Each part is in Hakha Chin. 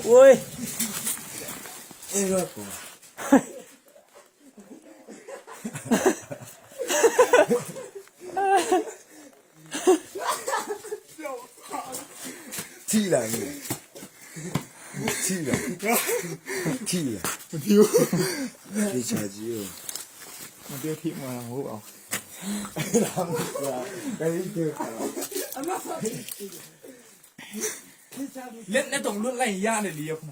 Ui. Thi là gì? Thi là. Thi là. Đi chả gì မပြောထိမှာမဟုတ်အောင် Cái gì လက်နဲ့တုံလွတ်လိုက်ရနေလေရခုန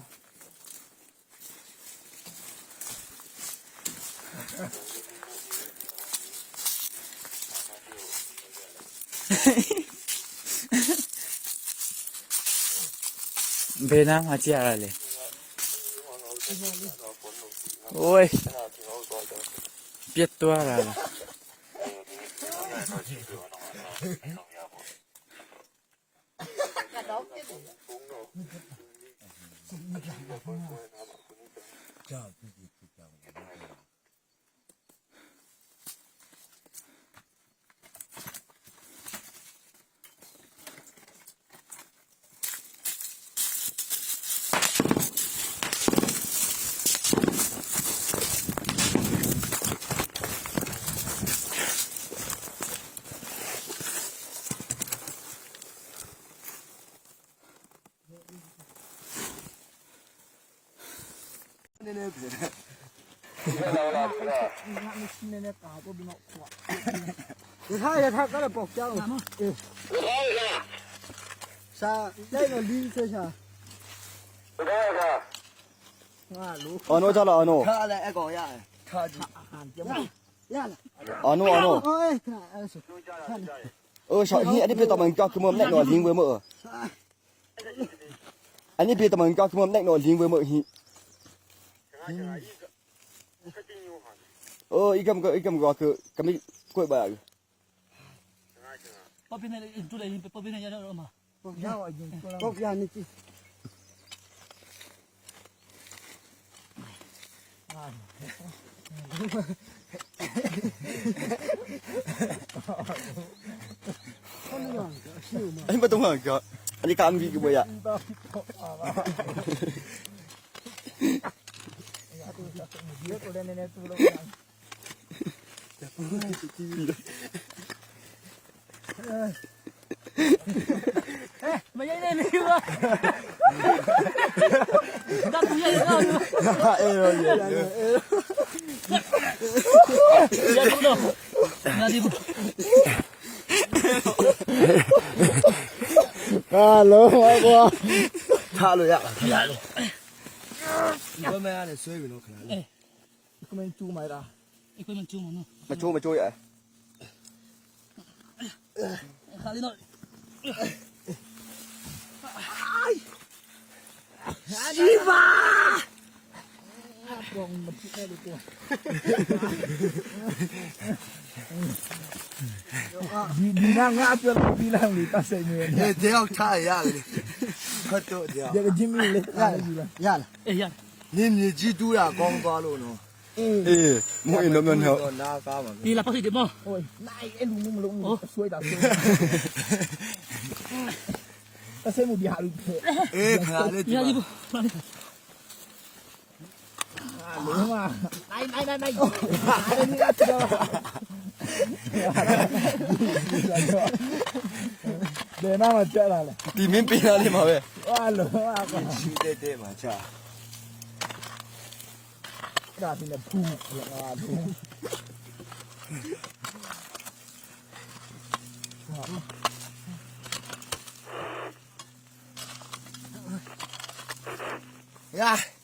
ဘယ်နားမှာကြာရလဲโอ้ยပြတ်သွားတာလား ရထားရထားကတော့ပေါက်ကြောင်းအေးစာလိုက်တော့လီးဆက်ချာ Ờ nó cho là ờ nó. ခါလည်းအကောင်ရတယ်ခါကြည့်ရလား Ờ nó ờ nó. အေးခဏအဲ့ဆို Ờ sợ hi anh biết tao mình cho cái mồm này nó liên với mỡ. Anh biết tao mình cho cái mồm này nó liên với mỡ hi. Oh, ikam ko ikam ko ke kami kuat ba. ပေါက်ပြနေကြည့် Ai ba tong ha ka. Ani ka ambi ke boya. မရိုက်နဲ့လေကွာဒါကူရိုက်တော့ Eh yo ရတော့ငါဒီဘူး ဟာလုံးဝကွာ ထားလို့ရလား ရလို့ ဒီဘက်မှာလည်းဆွဲပြီနော်ခဏလေး ကမင်းကျူမိုင်လား အခွင့်မကျုံနော် မချိုးမချိုးရ ခါလေးတော့ ကောင်မဖြစ်နဲ့လို့ကွာဒီဒီနာငါပြောပြီးလာလေတဆိုင်နေ အဲတယောက်ထားရတယ်ဟုတ်တော့တရား ရကဂျင်မီလေရ ရလား အေးရ နင်းမြေကြီးတူးတာကောင်းသွားလို့နော်အေးမွေလုံးမနော်နာကားပါ ဒီလာပတ်စီဒီမော ဟိုနိုင်အဲ့လူမလုံးဆွဲတာဆွဲတဆိုင်မှုပြဟာလူဖြစ် အေးခဏလေး ရဒီဘူး လုံးဝနိုင်နိုင်နိုင်နိုင်အဲ့ဒီကတော့ဘယ်နာမှကြက်လာလဲ ဒီမင်းပင်လာလေးမှာပဲ ဟာလုံးဝကွာ ချီတဲ့တဲ့မှာချာ ဒါပြနေဖူးလာဘူး ရ။